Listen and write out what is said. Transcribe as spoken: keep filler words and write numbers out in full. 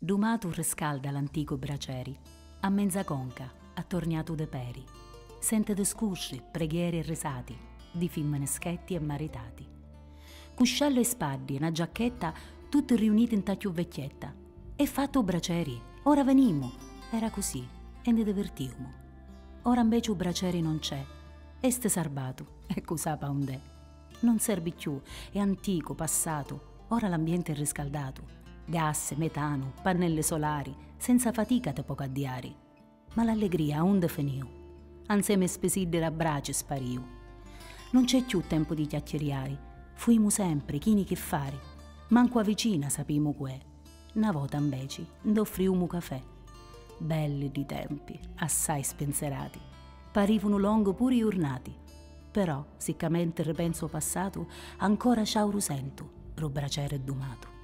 Dumatu riscalda l'anticu braceri, a menza conca, attorniatu de peri. Senti discursi, preghieri e risati, di fimmini schetti e maritati. Cuscellu e spaddi e na giacchetta, tutti riuniti nta cchiù vecchietta. E fattu u braceri, ora venimu! Era cusì, e ndi divertiumu. Ora nveci u braceri non c'è, esti sarbatu, e cu sapa und'è. Non serbi cchiù, è anticu, passatu, ora l'ambienti è riscaldatu. Gas, metanu, pannelli solari, senza fatica ti po' caddiari. Ma l'allegria undi finiu? Ansemi e spisiddi d'abbraci spariu. Non c'è cchiù tempu di chiacchiriari, fuimu sempri chini chi fari. Mancu a vicina sapimu cu è. Na vota, nveci, nd'offriumu cafè. Belli ddi tempi, assai spinzerati. Parivunu longu puru i urnati. Però, siccamenti ripensu o passatu, ancora ciauru sentu, ru braceri dumatu.